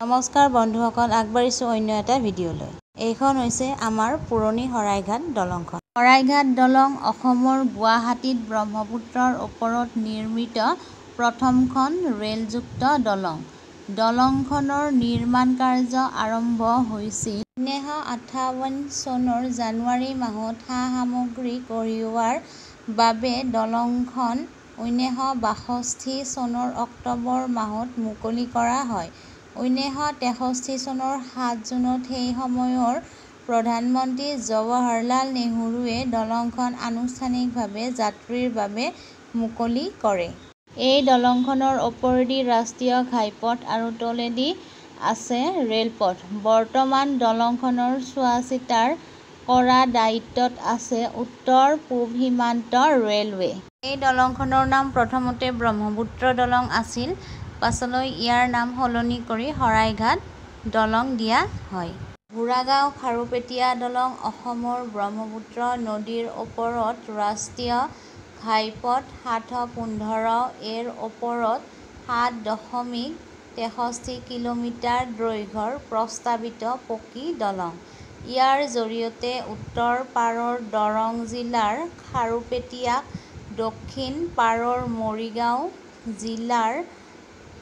নমস্কাৰ বন্ধুসকল, আগবাঢ়িছোঁ অন্য এটা ভিডিঅ'লৈ। এইখন হৈছে আমাৰ পুৰণি শৰাইঘাট দলংখন। শৰাইঘাট দলং অসমৰ গুৱাহাটীত ব্ৰহ্মপুত্ৰৰ ওপৰত নিৰ্মিত প্ৰথমখন ৰেলযুক্ত দলং। দলংখনৰ নিৰ্মাণ কাৰ্য আৰম্ভ হৈছিল 1958 চনৰ জানুৱাৰী মাহত। সা-সামগ্ৰী কঢ়িওৱাৰ বাবে দলংখন 1962 চনৰ অক্টোবৰ মাহত মুকলি কৰা হয়। 1963 চনৰ 7 জুনত সেই সময়ৰ প্ৰধানমন্ত্ৰী জৱাহৰলাল নেহৰুৱে দলংখন আনুষ্ঠানিকভাৱে যাত্ৰীৰ বাবে মুকলি কৰে। এই দলংখনৰ ওপৰেদি ৰাষ্ট্ৰীয় ঘাইপথ আৰু তলেদি আছে ৰেলপথ। বৰ্তমান দলংখনৰ চোৱাচিতাৰ কৰা দায়িত্বত আছে উত্তৰ-পূব সীমান্ত ৰেলৱে। এই দলংখনৰ নাম প্ৰথমতে ব্ৰহ্মপুত্ৰ দলং আছিল। পাছলৈ ইয়াৰ নাম সলনি কৰি শৰাইঘাট দলং দিয়া হয়। ভূৰাগাঁও খাৰুপেটীয়া দলং অসমৰ ব্ৰহ্মপুত্ৰ নদীৰ ওপৰত ৰাষ্ট্ৰীয় ঘাইপথ 715 এৰ ওপৰত 7.63 কিলোমিটাৰ দৈৰ্ঘ্যৰ প্ৰস্তাৱিত পকী দলং। ইয়াৰ জৰিয়তে উত্তৰ পাৰৰ দৰং জিলাৰ খাৰুপেটীয়াক দক্ষিণ পাৰৰ মৰিগাঁও জিলাৰ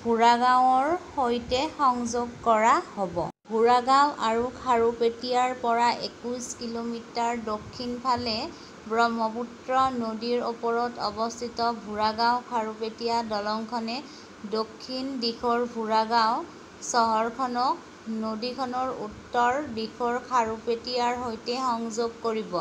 ভূৰাগাঁৱৰ সৈতে সংযোগ কৰা হ'ব। ভূৰাগাঁও আৰু খাৰুপেটীয়াৰ পৰা 21 কিলোমিটাৰ দক্ষিণফালে ব্ৰহ্মপুত্ৰ নদীৰ ওপৰত অৱস্থিত ভূৰাগাঁও খাৰুপেটীয়া দলংখনে দক্ষিণ দিশৰ ভূৰাগাঁও চহৰখনক নদীখনৰ উত্তৰ দিশৰ খাৰুপেটীয়াৰ সৈতে সংযোগ কৰিব।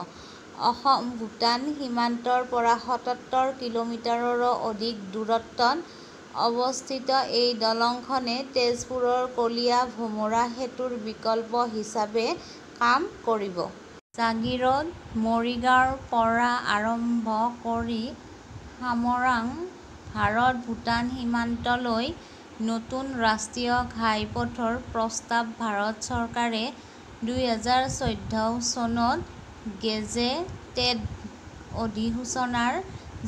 অসম-ভূটান সীমান্তৰ পৰা 77 কিলোমিটাৰৰো অধিক দূৰত্বত অৱস্থিত এই দলংখনে তেজপুৰৰ কলীয়াভোমোৰা সেতুৰ বিকল্প হিচাপে কাম কৰিব। জাগীৰোড, মৰিগাঁওৰ পৰা আৰম্ভ কৰি হামৰাং ভাৰত-ভূটান সীমান্তলৈ নতুন ৰাষ্ট্ৰীয় ঘাইপথৰ প্ৰস্তাৱ ভাৰত চৰকাৰে 2014 চনত গেজেটেড অধিসূচনাৰ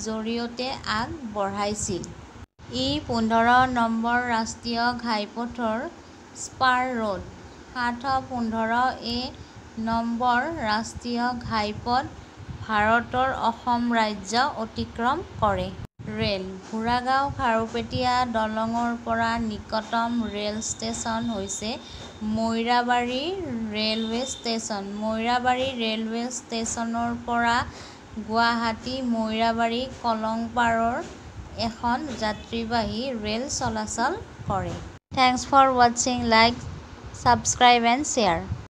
জৰিয়তে আগবঢ়াইছিল। ই 15 নম্বৰ ৰাষ্ট্ৰীয় ঘাইপথৰ স্পাৰ ৰোড। 715 এ নম্বৰ ৰাষ্ট্ৰীয় ঘাইপথ ভাৰতৰ অসম ৰাজ্য অতিক্ৰম কৰে। ৰেল ভূৰাগাঁও খাৰুপেটীয়া দলংৰ পৰা নিকটতম ৰেল ষ্টেচন হৈছে Moirabari railway station. Moirabari railway ষ্টেচনৰ পৰা গুৱাহাটী-মৈৰাবাৰী কলংপাৰৰ এখন যাত্ৰীবাহী ৰেল চলাচল কৰে। Thanks for watching, like, subscribe and share.